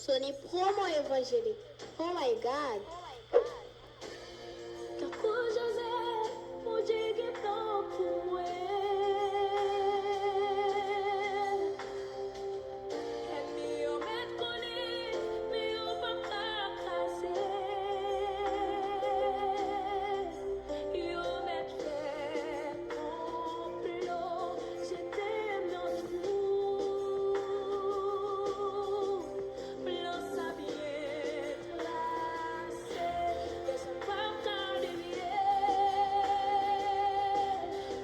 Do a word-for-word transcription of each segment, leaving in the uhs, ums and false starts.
Sony Promo Evangelik. Oh my God! Tankou Jozèf, Bondye gen plan pou mwen. Ènmi yo mèt konnen, men yo p ap ka kraze. Yo mèt fè konplo, jete m nan twou. Plan sa byen trase, pèsonn p ap ka devye,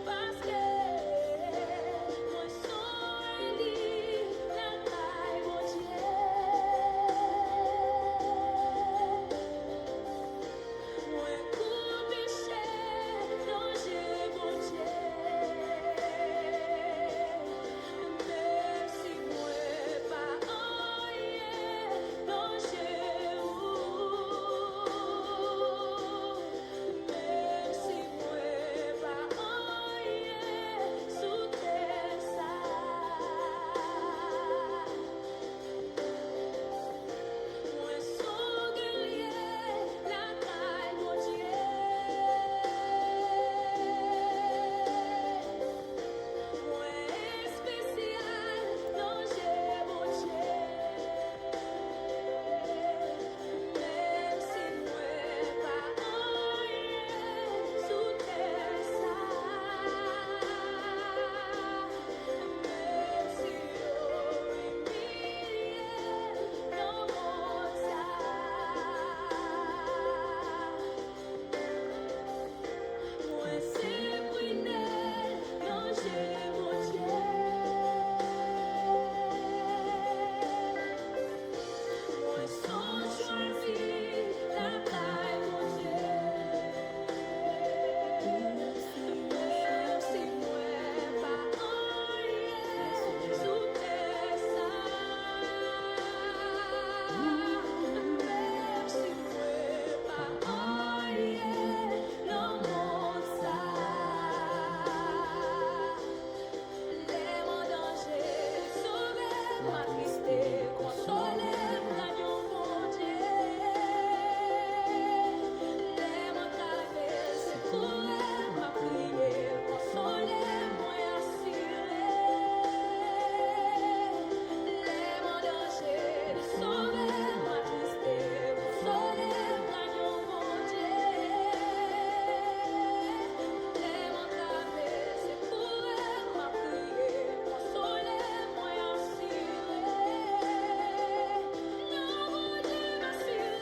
paske mwen se yon eli lakay Bondye. Mwen kou peche nan je Bondye. Menm si mwen pa anyen nan je ou, menm si mwen pa anyen sou tè sa, mwen se yon gèrye lakay Bondye. Mwen espesyal nan je Bondye. Menm si mwen pa anyen sou tè sa, menm si yo imilye m nan mond sa, mwen se prine nan je Bondye. Mwen se yon chwazi lakay Bondye. Menm si mwen pa anyen sou tè sa, menm si mwen pa anyen nan mond sa, lè m an danje, sove m, atriste, konsole m, gad yon Bondye. Lè m antrave, sekoure m, ap kriye, konsole m, mwen asire. Lè m an danje, sove m, atriste, konsole m, gad yon Bondye. Lè m antrave, sekoure m, ap kriye, konsole m, mwen asire. Nan Bondye m asire.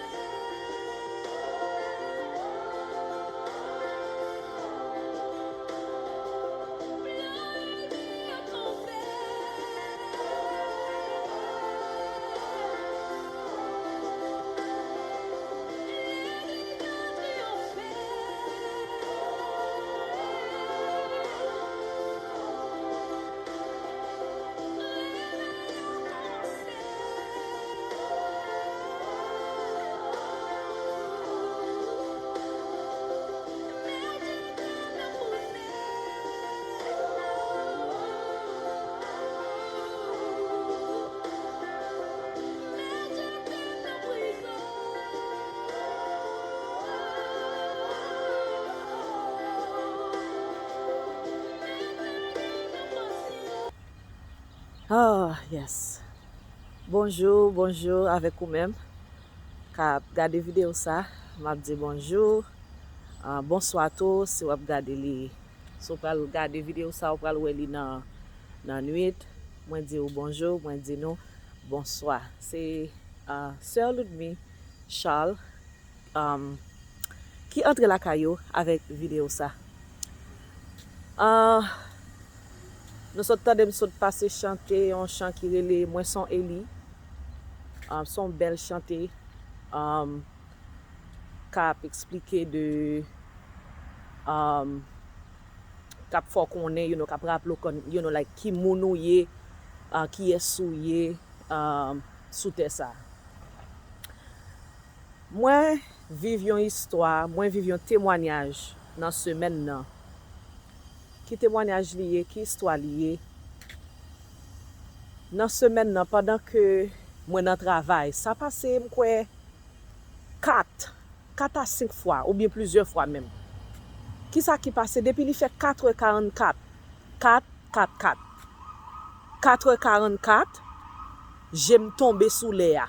Ah, yes. Bonjou, bonjou avèk ou menm k ap gade videyo sa. M ap di bonjou, ah, bonswa tou si w ap gade li. Si w pral gade videyo sa, w pral wè li nan, nan nwit. Mwen di w bonjou, mwen di nou bonswa. Se, ah, Sè Ludmy Charles, um, ki antre lakay yo avèk videyo sa. Ah, nou sot tande m sot pase chante yon chan ki rele Mwen se yon eli. Ah, se yon bèl chante, um, k ap eksplike de, um, k ap fè w konnen, you know, k ap raple w konn, you know, like, ki moun ou ye, ah, kiyès ou ye, ah, sou tè sa. Mwen viv yon istwa, mwen viv yon temwanyaj nan semèn nan. Ki temwanyaj li ye? Ki istwa li ye? Nan semèn nan, pandan ke mwen nan travay. Sa pase, m kwè, kat, kat a senk fwa, oubyen plizyè fwa menm. Kisa ki pase? Depi li fè kat è karannkat, kat, kat, kat, kat è karannkat, je m tonbe sou lè a.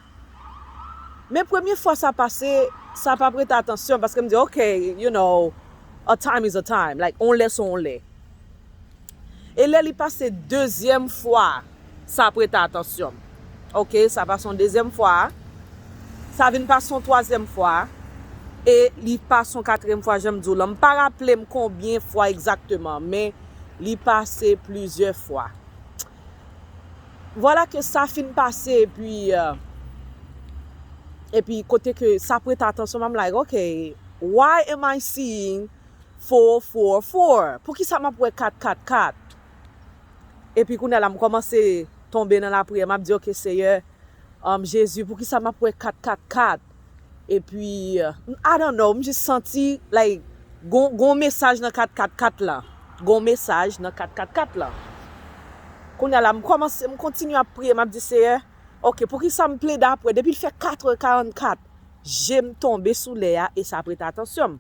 Men premye fwa sa pase, sa pa prete atansyon, paske m di, "Ok, you know, a time is a time." Like, on lè se on lè. E lè li pase dezyèm fwa, sa prete atansyon m. Ok, sa pase yon dezyèm fwa. Sa vin pase yon twazyèm fwa. E li pase yon katriyèm fwa, jan m di w lan. M pa raple m konbyen fwa egzakteman, men li pase plizyè fwa. Vwala ke sa fin pase, epi, euh, epi kote ke sa prete atansyon m, I'm like, "Ok, why am I seeing four four four? Poukisa m ap wè kat kat kat?" Epi kounye a la, m kòmanse tonbe nan lapriyè. M ap di, "Ok, Seyè, um, Jezi, poukisa m ap wè kat kat kat?" Epi, uh, I don't know, m jis santi, like, gon, gon mesaj nan kat kat kat la. Gon mesaj nan kat kat kat la. Kounye a la, m kòmanse, m kontinye ap priye, m ap di, "Seyè, ok, poukisa m plede ap wè? Depi l fè kat è karannkat, je m tonbe sou lè a e sa prete atansyon m."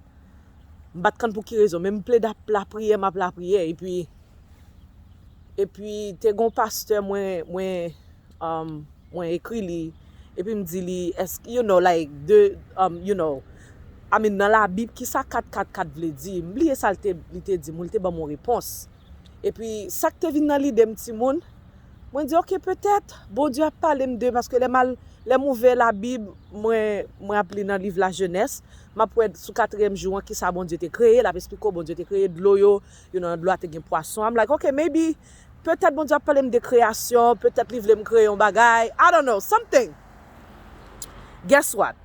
M pa t konn pou ki rezon, men m plede ap lapriyè, m ap lapriyè. Epi, epi te gon pastè mwen, mwen, um, mwen ekri li, epi m di li, èske, you know, like, de, um, you know, I mean, nan Labib, kisa kat kat kat vle di? M bliye sa l te, li te di m, li te ban m yon repons. Epi, sa k te vin nan lide m, timoun, mwen di, "Ok, petèt, Bondye ap pale m de," paske lè m al, lè m ouvè Labib, mwen, mwen ap li nan liv Lajenès, m ap wè sou katriyèm jou an, kisa Bondye te kreye, l ap esplike w, Bondye te kreye dlo yo, you know, nan dlo a te gen pwason. I'm like, "Ok, maybe, petèt Bondye ap pale m de kreyasyon, petèt li vle m kreye yon bagay, I don't know, something." Guess what?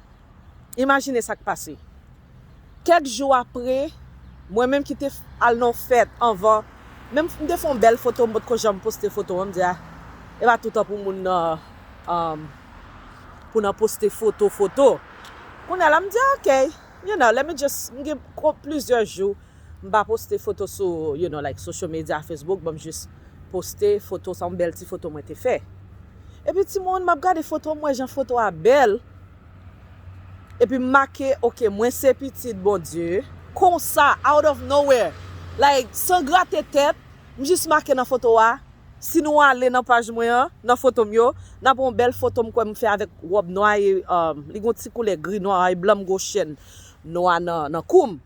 Imajine sa k pase. Kèk jou apre, mwen menm ki te f-, al nan yon fèt anvan, menm m te fè yon bèl foto, m potko janm poste foto an, m di, "Ah, e pa toutan pou moun nan, um, pou nan poste foto, foto." Kounye a la, m di, "Ok, you know, let me just," m gen ko-, plizyè jou, m pa poste foto sou, you know, like, social media, Facebook, ban m jis poste foto, sa yon bèl ti foto mwen te fè. Epi timoun, m ap gade foto, m wè jan foto a bèl. Epi m make, "Ok, mwen se pitit Bondye." Konsa, out of nowhere, like, san grate tèt, m jis make nan foto a. Si nou ale nan paj mwen an, nan foto m yo, n ap wè yon bèl foto m kwè m fè avèk wòb nwa e, um, li gon ti koulè gri nwa e blan, m gon chèn nwa nan, nan kou m.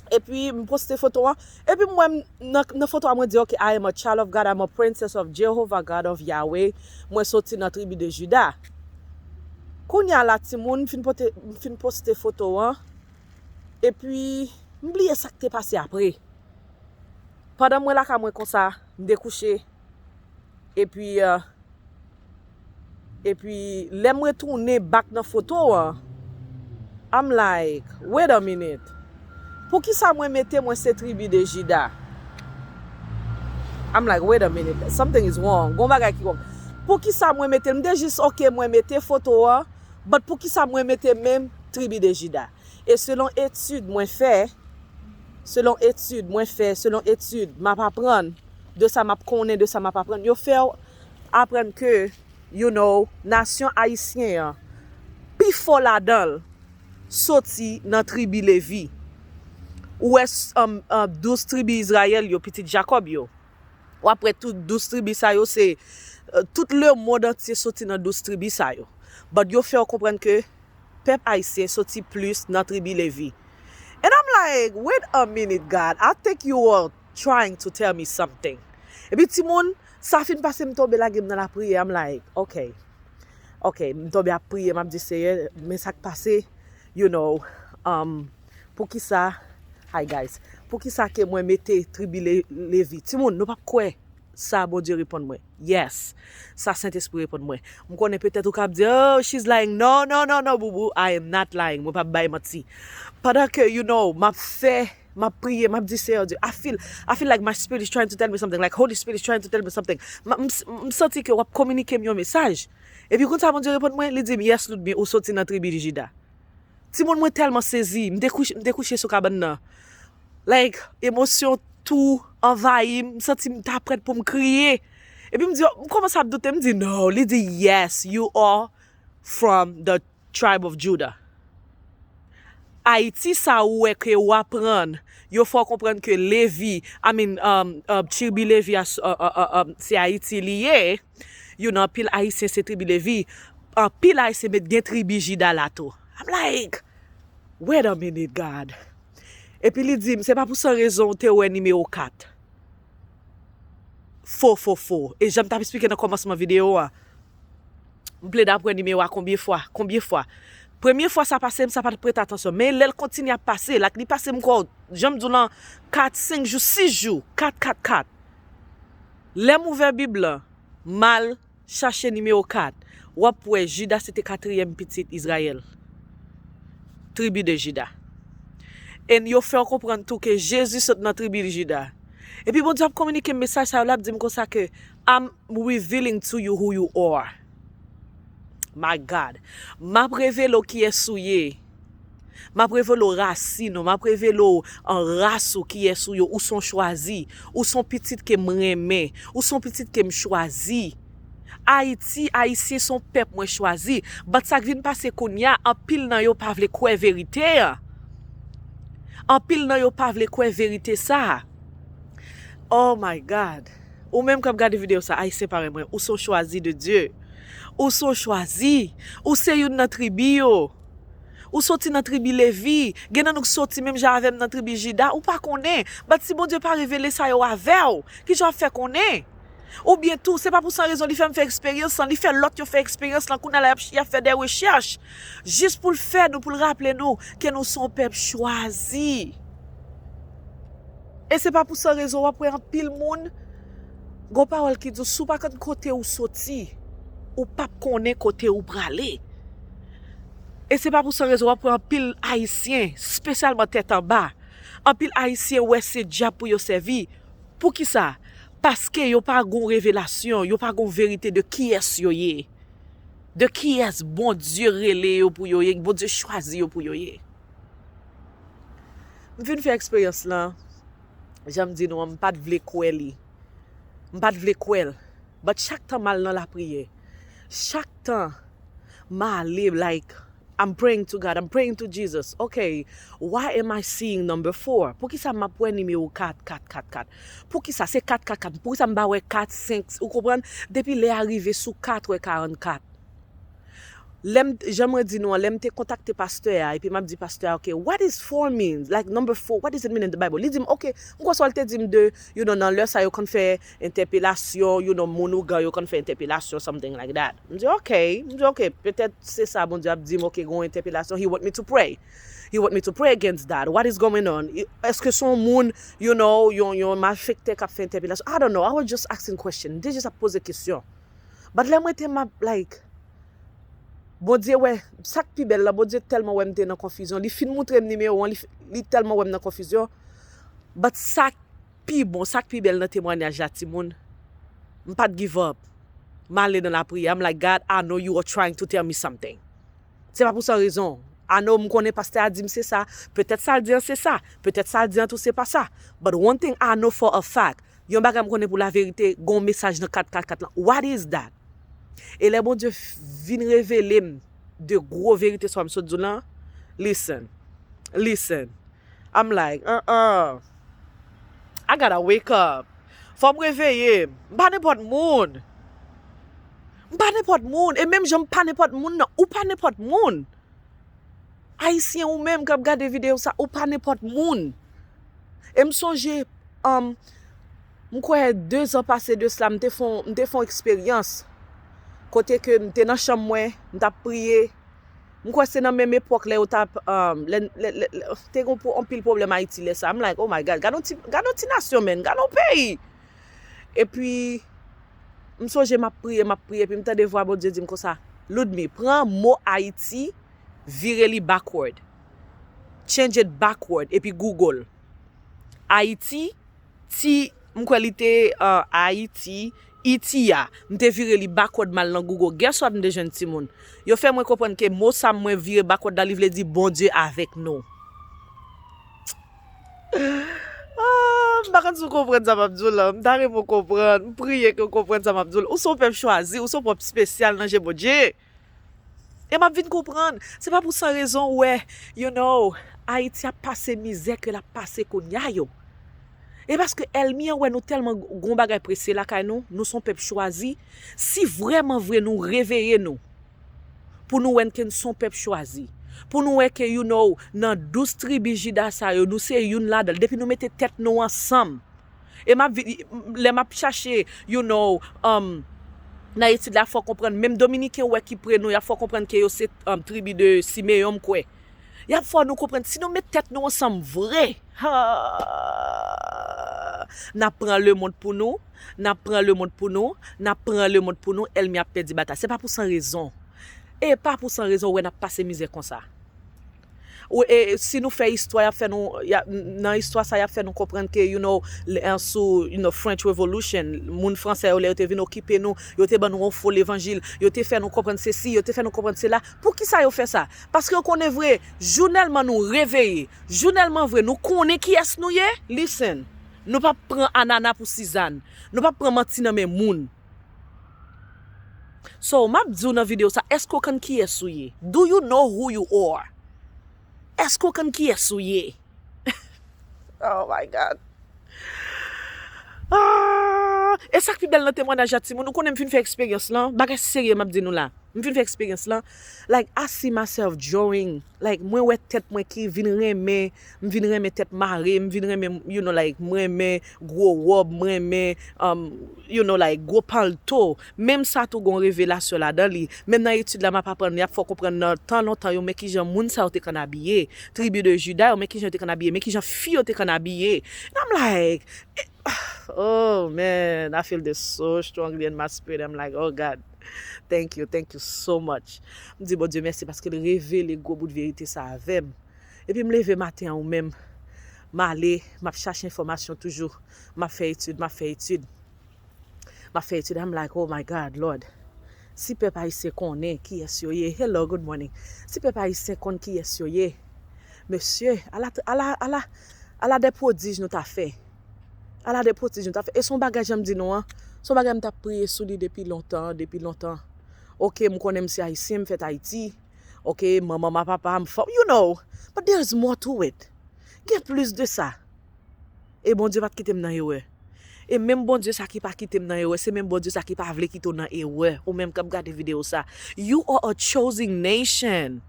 Epi m poste foto an. Epi m wè m nan, nan foto a, mwen di, "Ok, I am a child of God, I'm a princess of Jehovah God of Yahweh." Mwen soti nan tribi de Jida. Kounye a la, timoun, m fin pote, m fin poste foto an. Epi m bliye sa k te pase apre. Pandan mwen lakay mwen konsa, m dekouche. Epi, euh, epi lè m retounen back nan foto an, I'm like, "Wait a minute. Poukisa mwen mete mwen se tribi de Jida?" I'm like, "Wait a minute. Something is wrong. Gon bagay ki wrong." Poukisa mwen mete, m te jis, ok, mwen mete foto an, but poukisa mwen mete menm tribi de Jida? E selon etid mwen fè, selon etid mwen fè, selon etid m ap aprann, de sa m ap konnen, de sa m ap aprann, yo fè w aprann ke, you know, nasyon ayisyen an, pifò ladan l soti nan tribi Levi. Ou wè, s-, um, um, douz tribi Izrayèl yo, pitit Jakòb yo. W ap wè tout douz tribi sa yo, se, euh, tout lemonn antye soti nan douz tribi sa yo. But yo fè w konprann ke pèp ayisyen soti plis nan tribi Levi. And I'm like, "Wait a minute, God, I think you are trying to tell me something." Epi timoun, sa fin pase, m tonbe lage m nan lapriyè, I'm like, "Ok. Ok," m tonbe ap priye, m ap di, "Seyè, men sa k pase, you know, um, poukisa, hi guys, poukisa ke mwen mete tribi Le-, Levi?" Timoun, nou p ap kwè sa Bondye reponn mwen. Yes, sa Sentespri reponn mwen. M konnen petèt ou ka ap di, "Oh, she's lying." No, no, no, no, boubou, I am not lying. Mwen p ap bay manti. Pandan ke, you know, m ap fè, m ap priye, m ap di, "Seyè Dye, I feel, I feel like my spirit is trying to tell me something, like Holy Spirit is trying to tell me something." M, m, m santi ke w ap kominike m yon mesaj. Epi konsa Bondye reponn mwen, li di m, "Yes, Ludmi, ou soti nan tribi Jida." Timoun, mwen tèlman sezi, m te kouche, m te kouche sou kabann nan. Like, emosyon tou anvayi m, m santi m ta prèt pou m kriye. Epi m di, m kòmanse ap doute, m di, no, li di, yes, you are from the tribe of Judah. Ayiti sa ou wè ke w aprann, yo fè w konprann ke Levi, I mean, um, um, tribi Levi a, uh, uh, uh, um, se Ayiti li ye. You know, anpil Ayisyen se tribi Levi. Anpil Ayisyen met gen tribi Jida la tou. I'm like, wait a minute, God. Epi li di m, se pa pou san rezon ou te wè nimewo kat. Fo, fo, fo. E jan m t ap eksplike nan kòmansman videyo a, m plede ap wè nimewo a konbyen fwa, konbyen fwa. Premye fwa sa pase m, sa pa t prete atansyon. Men lè l kontinye ap pase, like li pase m kò, jan m di w lan, kat, senk jou, sis jou, kat, kat, kat. Lè m ouvè Bib lan, m al chache nimewo kat, w ap wè Jida se te katriyèm pitit Izrayèl. Tribi de Jida. And yo fè w konprann tou ke Jezi sot nan tribi Jida. Epi Bondye ap kominike m mesaj sa yo, l ap di m konsa ke, I'm revealing to you who you are. My God. M ap revele w kiyès ou ye. M ap revele w rasin ou, m ap revele w an ras ou, kiyès ou ye, ou se yon chwazi, ou se yon pitit ke m renmen, ou se yon pitit ke m chwazi. Ayiti, Ayisyen se yon pèp mwen chwazi. But sa k vin pase kounye a, anpil nan yo pa vle kwè verite an. Anpil nan yo pa vle kwè verite sa a. Oh my God. Ou menm k ap gade videyo sa, Ayisyen parèy mwen, ou se yon chwazi de Dye. Ou se yon chwazi. Ou se youn nan tribi yo. Ou soti nan tribi Levi. Gen nan nou k soti menm jan avè m nan tribi Jida. Ou pa konnen. But si Bondye pa revele sa yo avè w, kijan w ap fè konnen? Oubyen tou, se pa pou san rezon li fè m fè eksperyans lan, li fè lòt yo fè eksperyans lan, kounye a la y ap, y ap fè de rechèch. Jis pou l fè nou, pou l raple nou ke nou se yon pèp chwazi. E se pa pou san rezon w ap wè anpil moun, gon pawòl ki di w, si w pa konn kote ou soti, ou p ap konnen kote ou prale. E se pa pou san rezon w ap wè anpil Ayisyen, espesyalman tèt anba, anpil Ayisyen wè se dyab pou yo sèvi. Poukisa? Paske yo pa gon revelasyon, yo pa gon verite de kiyès yo ye. De kiyès Bondye rele yo pou yo ye, Bondye chwazi yo pou yo ye. M vin fè eksperyans lan, jan m di nou an, m pa t vle kwè li. M pa t vle kwè l. But chak tan m al nan lapriyè, chak tan m ale, like, I'm praying to God, I'm praying to Jesus. Okay, why am I seeing number four? Poukisa m ap wè nimewo kat, kat, kat, kat? Poukisa se kat, kat, kat? Poukisa m pa wè kat, senk? Ou konprann? Depi lè a rive sou kat, wè karannkat. Lè m, jan mwen di nou an, lè m te kontakte pastè a, epi m ap di pastè a, okay, what is four means? Like number four, what does it mean in the Bible? Li di m, okay, m kwè sa l te di m de, you know, nan lè sa yo konn fè entèpelasyon, you know, moun ougan yo konn fè entèpelasyon, something like that. M di, okay, m di, okay, petèt se sa Bondye ap di m, okay, gon entèpelasyon, he want me to pray. He want me to pray against that. What is going on? Èske se yon moun, you know, yon, yon malfektè k ap fè entèpelasyon? I don't know. I was just asking question. M te jis ap poze kesyon. But lè mwen te m ap, like, Bondye wè, sa k pi bèl la, Bondye tèlman wè m te nan konfizyon. Li fin moutre m nimewo an, li, li tèlman wè m nan konfizyon. But sa k pi bon, sa k pi bèl nan temwayaj la, timoun, m pa t give up. M ale nan lapriyè. I'm like, God, I know you are trying to tell me something. Se pa pou san rezon. I know m konnen pastè a di m se sa. Petèt sa l di an se sa. Petèt sa l di an tou se pa sa. But one thing I know for a fact, yon bagay m konnen pou laverite, gon mesaj nan kat kat kat lan. What is that? E lè Bondye f-, vin revele m de gwo verite sa m sot di w lan, listen, listen. I'm like, uh-uh. I gotta wake up. Fò m reveye. M pa nenpòt moun. M pa nenpòt moun. E menm jan m pa nenpòt moun nan, ou pa nenpòt moun. Ayisyen ou menm k ap gade videyo sa, ou pa nenpòt moun. E m sonje, um, m kwè de zan pase de sila, m te fè yon, m te fè yon eksperyans. Kote ke m te nan chanm mwen, m t ap priye. M kwè se nan menm epòk lè yo t ap, um, lè, lè, lè, lè, te gen pou anpil pwoblèm Ayiti lè sa. I'm like, oh my God, gad yon ti, gad yon ti nasyon, man, gad yon peyi. Epi, m sonje m ap priye, m ap priye, epi m tande vwa Bondye di m konsa, Ludmi, pran mo Ayiti, vire li backward. Change it backward, epi Google. Ayiti, ti, m kwè li te, uh, Ayiti, iti a. M te vire li backward m al nan Google. Guess what m te jwenn, timoun? Yo fè mwen konprann ke mo sa mwen vire backward la, li vle di Bondye avèk nou. Ah, m pa konn si w konprann sa m ap di w la. M ta renmen w konprann. M priye ke w konprann sa m ap di w la. Ou se yon pèp chwazi, ou se yon pèp espesyal nan je Bondye. E m ap vin konprann. Se pa pou san rezon ou wè, you know, Ayiti ap pase mizè ke l ap pase kounye a yo. E paske ènmi an wè nou tèlman gon bagay prese lakay nou, nou se yon pèp chwazi. Si vrèman vre nou reveye nou, pou nou wè ke n se yon pèp chwazi, pou nou wè ke, you know, nan douz tribi Jida sa yo, nou se youn ladan l. Depi nou mete tèt nou ansanm, e m ap vi-, lè m ap chache, you know, um, nan etid la, fò konprann, menm Dominiken ou wè ki pre nou, y ap fò konprann ke yo se, um, tribi de Simeyon, m kwè. Y ap fò nou konprann, si nou met tèt nou ansanm vre, ha, n ap pran lemonn pou nou, n ap pran lemonn pou nou, n ap pran lemonn pou nou, ènmi ap pèdi batay. Se pa pou san rezon. E pa pou san rezon, ou wè n ap pase mizè konsa. Ou, e, si nou fè istwa, y ap fè nou, y ap, nan istwa sa, y ap fè nou konprann ke, you know, lè, sou, you know, French Revolution, moun fransè yo, lè yo te vin okipe nou, yo te ban nou yon fo levanjil, yo te fè nou konprann sesi, yo te fè nou konprann sela. Poukisa yo fè sa? Paske yo konnen vre, jounèlman nou reveye, jounèlman vre, nou konnen kiyès nou ye. Listen, nou p ap pran anana pou sizann, nou p ap pran manti nan men moun. So, m ap di w nan videyo sa, èske w konn kiyès ou ye? Do you know who you are? Èske w konn kiyès ou ye? Oh my God. Ah, e sa k pi bèl nan temwayaj la, timoun, ou konnen m fin fè eksperyans lan, bagay serye m ap di nou la. M fin fè eksperyans lan. Like, I see myself drawing. Like, mwen wè tèt mwen ki vin renmen, m vin renmen tèt mare, m vin renmen, you know, like, m renmen gwo wòb, m renmen, um, you know, like, gwo palto. Menm sa tou gon revelasyon ladan li. Menm nan etid la, m ap aprann, y ap fè w konprann nan tan lontan yo, men kijan moun sa yo te konn abiye. Tribi de Jida yo, men kijan yo te konn abiye, men kijan fi yo te konn abiye. And I'm like, eh, oh man, I feel this so strongly in my spirit. I'm like, oh God, thank you, thank you so much. M di Bondye mèsi paske l revele gwo bout verite sa avè m. Epi m leve maten an ou menm, m ale, m ap chache enfòmasyon toujou, m ap fè etid, m ap fè etid. M ap fè etid, I'm like, oh my God, Lord. Si pèp ayisyen konnen kiyès yo ye, hello, good morning. Si pèp ayisyen konn kiyès yo ye, mesye, ala, ala, ala, ala de pwodij nou ta fè. Ala de pwodij nou ta fè. E se yon bagay, jan m di nou an, se yon bagay m t ap priye sou li depi lontan, depi lontan. Oke, m konnen m se ayisyen, m fèt Ayiti. Oke, manman m a papa m, fanm, you know. But there's more to it. Gen plis de sa. E Bondye pa t kite m nan erè. E menm Bondye sa ki pa kite m nan erè, se menm Bondye sa ki pa vle kite w nan erè. Ou menm k ap gade videyo sa. You are a chosen nation.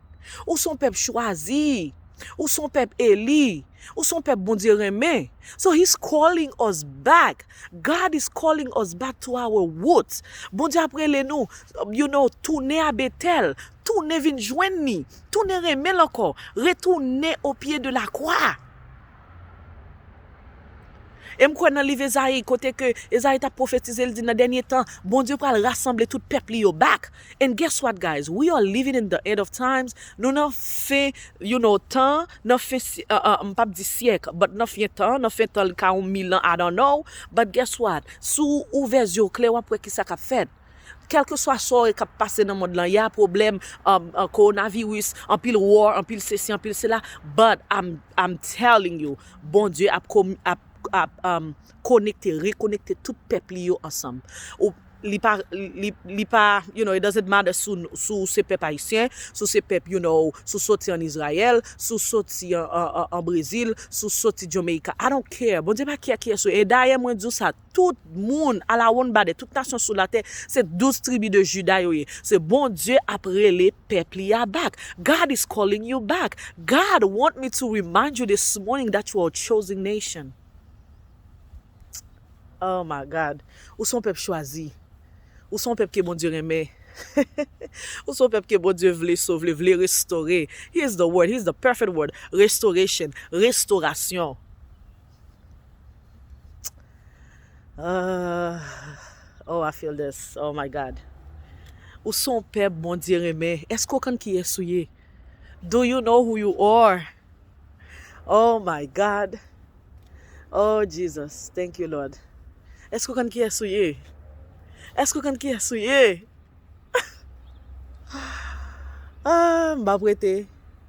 Ou se yon pèp chwazi. Ou se yon pèp eli. Ou se yon pèp Bondye renmen. So he's calling us back. God is calling us back to our roots. Bondye ap rele nou, you know, tounen a Betèl. Tounen vin jwenn li. Tounen renmen l ankò. Retounen au pied de la croix. E m kwè nan liv Ezayi, kote ke Ezayi t ap pwofetize, l di nan dènye tan, Bondye pral rasanble tout pèp li yo back. And guess what, guys? We are living in the end of times. Nou nan fen, you know, tan, nan fen, si- uh, uh, m p ap di syèk, but nan fen tan, nan fen tan, li ka yon mil an, I don't know. But guess what? Si w ouvè zye w klè, w ap wè kisa k ap fèt. Kèlkeswa sa w wè k ap pase nan mond lan, y a pwoblèm, um, uh, kowonaviris, anpil war, anpil sesi, anpil sela. But I'm, I'm telling you, Bondye ap, ap, ap um, konekte, rekonekte tout pèp li yo ansanm. Ou, li pa, li, li pa, you know, it doesn't matter si w, si w se pèp ayisyen, si w se pèp, you know, si w soti an Izrayèl, si w soti an, an, an, an Brezil, si w soti Jamaica. I don't care. Bondye pa care kiyès ou ye. E dayè, mwen di w sa, tout moun, ala wonn badè, tout nasyon sou latè, se douz tribi de Jida yo ye. Se Bondye ap rele pèp li a back. God is calling you back. God want me to remind you this morning that you are a chosen nation. Oh my God. Ou se yon pèp chwazi. Ou se yon pèp ke Bondye renmen. Ou se yon pèp ke Bondye vle sove, vle restore. Here's the word, here's the perfect word. Restoration, restorasyon. Ah, oh, I feel this. Oh my God. Ou se yon pèp Bondye renmen. Èske w konn kiyès ou ye? Do you know who you are? Oh my God. Oh Jesus. Thank you, Lord. Èske w konn kiyès ou ye? Èske w konn kiyès ou ye? Ah, m p ap rete.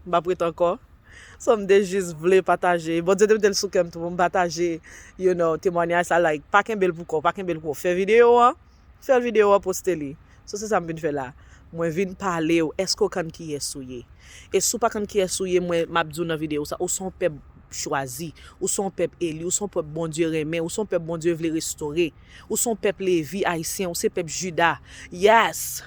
M p ap rete ankò. So m te jis vle pataje. Bondye te mete l sou kè m tou pou m pataje, you know, temwanyaj sa, like, pa kenbe l pou kò w, pa kenbe l pou kò w. Fè videyo an, fè l videyo an, poste li. So se sa m vin fè la. Mwen vin pale w, èske w konn kiyès ou ye? E si w pa konn kiyès ou ye, mwen m ap di w nan videyo sa, ou se yon pèp chwazi, ou se yon pèp eli, ou se yon pèp Bondye renmen, ou se yon pèp Bondye vle restore, ou se yon pèp Levi ayisyen, ou se pèp Jida. Yes!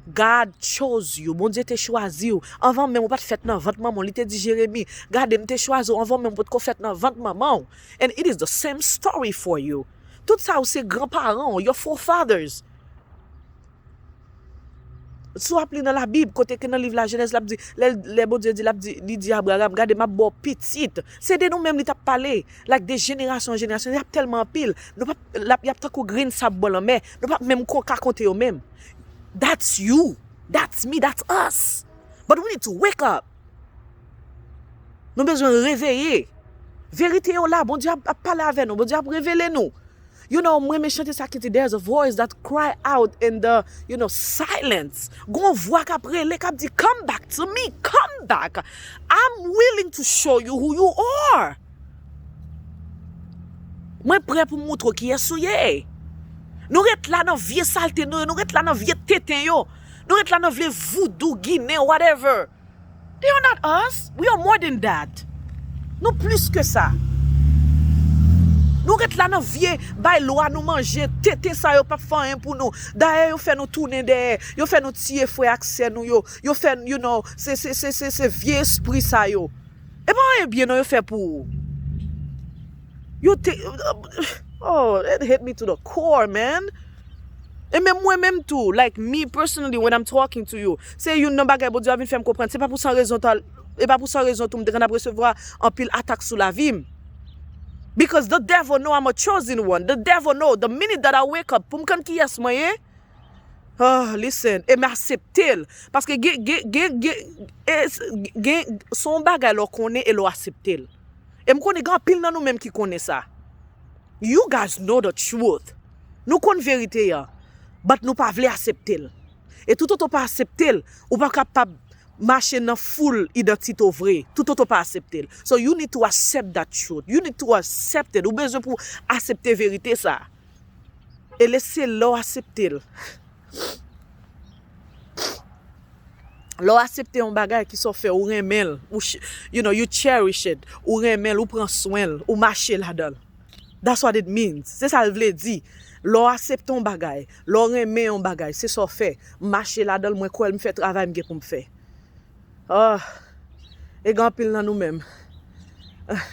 God chose you. Bondye te chwazi w. Anvan menm ou pa t fèt nan vant manman w, li te di Jeremi, gade, m te chwazi w anvan menm ou potko fèt nan vant manman w. And it is the same story for you. Tout sa yo se granparan w, your forefathers. Si w ap li nan Labib, kote ke nan liv Lajenèz, l ap di, lè, lè Bondye di, l ap di, li di Abraram, gade, m ap ba w pitit. Se de nou menm li t ap pale. Like, de jenerasyon an jenerasyon, y ap tèlman anpil. Nou p ap, l ap, y ap tankou grenn sab bò lanmè. Nou p ap menm kon, ka konte yo menm. That's you. That's me. That's us. But we need to wake up. Nou bezwen reveye. Verite yo la, Bondye ap, ap pale avè nou, Bondye ap revele nou. You know, mwen renmen chante sa ki di, there's a voice that cry out in the, you know, silence. Gon vwa k ap rele, k ap di, come back to me, come back. I'm willing to show you who you are. Mwen prè pou m moutre w kiyès ou ye. Nou ret la nan vye salte nou yo, nou ret la nan vye tenten yo. Nou ret la nan vye voudou ginen, whatever. They are not us. We are more than that. Nou plis ke sa. Nou ret la nan vye bay lwa nou manje, tenten sa yo p ap fè anyen pou nou. Dayè yo fè nou tounen dèyè, yo fè nou tiye frè ak sè nou yo, yo fè, you know, se, se, se, se, se vye espri sa yo. E pa anyen byen non yo fè pou ou. Yo te, oh, it hit me to the core, man. E menm mwen menm tou, like me personally, when I'm talking to you, se youn nan bagay Bondye a vin fè m konprann, se pa pou san rezon, e pa pou san rezon tou m te konn ap resevwa anpil atak sou lavi m. Because the devil know I'm a chosen one. The devil know the minute that I wake up, pou m konn kiyès mwen ye. Ah, listen, e m aksepte l. Paske gen, gen, gen, gen, e s- gen, se yon bagay lè w konnen e lè w aksepte l. E m konnen gen anpil nan nou menm ki konnen sa. You guys know the truth. Nou konn verite a, but nou pa vle aksepte l. E toutotan w pa aksepte l, ou pa kapab mache nan full idantite w vre. Toutotan w pa aksepte l. So you need to accept that truth. You need to accept it. Ou bezwen pou aksepte verite sa. E lè se lè w aksepte l. Lè w aksepte yon bagay ki sa w fè, ou renmen l, ou ch- you know, you cherish it, ou renmen l, ou pran swen l, ou mache ladan l. That's what it means. Se sa l vle di. Lè w aksepte yon bagay, lè w renmen yon bagay, se sa w fè. M mache ladan l, mwen kwè l, m fè travay m gen pou m fè. Ah, e gen anpil nan nou menm. Ah.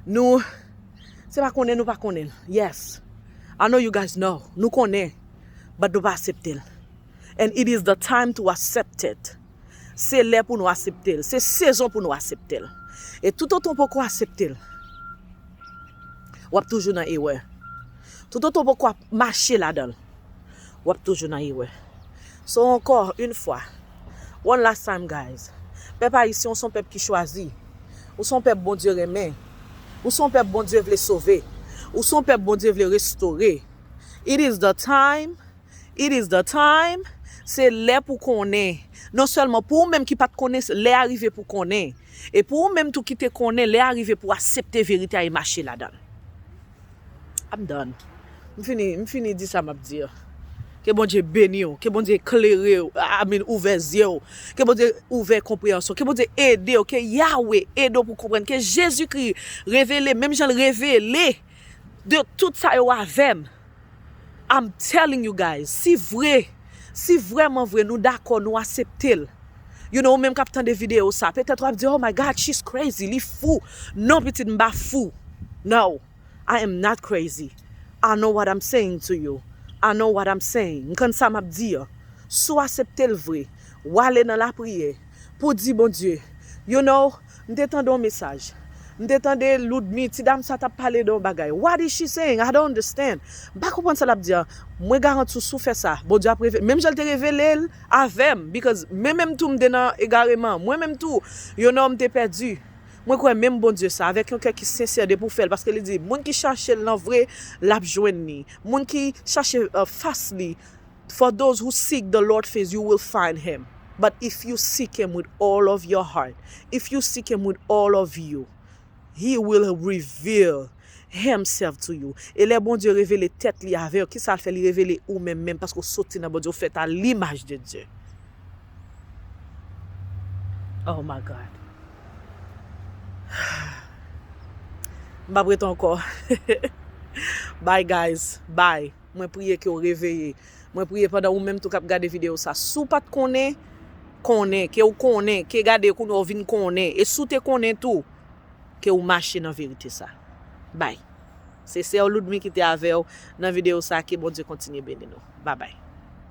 Nou, se pa konnen nou pa konnen l. Yes. I know you guys know. Nou konnen. But nou pa aksepte l. And it is the time to accept it. Se lè pou nou aksepte l. Se sezon pou nou aksepte l. E toutotan w poko aksepte l, w ap toujou nan erè. Toutotan w poko ap mache ladan l, w ap toujou nan erè. So ankò yon fwa, one last time, guys, pèp ayisyen, ou se yon pèp ki chwazi. Ou se yon pèp Bondye renmen. Ou se yon pèp Bondye vle sove. Ou se yon pèp Bondye vle restore. It is the time. It is the time. Se lè pou konnen. Non sèlman pou ou menm ki pa t konnen, lè a rive pou konnen. E pou ou menm tou ki te konnen, lè a rive pou aksepte verite a e mache ladan l. I'm done. M fini, m fini di sa m ap di a. Ke Bondye beni w, ke Bondye klere w, I mean, ouvè zye w, ke Bondye ouvè konpreyansyon, ke Bondye ede w, ke Yahweh ede w pou konprann, ke Jezikri revele, menm jan l revele de tout sa yo avè m. I'm telling you guys, si vre, si vrèman vre nou dakò, nou aksepte l. You know, ou menm k ap tande videyo sa, petèt w ap di, oh my God, she's crazy, li fou. Non, pitit, m pa fou. No, I am not crazy. I know what I'm saying to you. I know what I'm saying. M konn sa m ap di a. Si w aksepte l vre, w ale nan lapriyè pou di Bondye, you know, m te tande yon mesaj. M te tande Ludmi, ti dam sa t ap pale de yon bagay. What is she saying? I don't understand. M pa konprann sa l ap di a. Mwen garanti w, si w fè sa, Bondye ap revele. Menm jan l te revele l avè m, because mwen menm tou m te nan egareman. Mwen menm tou, you know, m te pèdi. Mwen kwè menm Bondye sa, avèk yon kè ki sensè, depi w fè l, paske li di, moun ki chache l nan vre, l ap jwenn li. Moun ki chache, uh, fas li, for those who seek the Lord face, you will find him. But if you seek him with all of your heart, if you seek him with all of you, he will reveal himself to you. E lè Bondye revele tèt li avè w, kisa l fè? Li revele ou menm menm, paske w soti nan Bondye, ou fèt à l'image de Dieu. Oh my God. M p ap ret ankò. Bye guys, bye. Mwen priye ke w reveye. Mwen priye pandan ou menm tou k ap gade videyo sa. Si w pa t konnen, konnen. Ke w konnen, ke gade kounye a w vin konnen. E si w te konnen tou, ke w mache nan verite sa. Bye. Se sè w Ludmy ki te avè w nan videyo sa. Ke Bondye kontinye beni nou. Bye bye.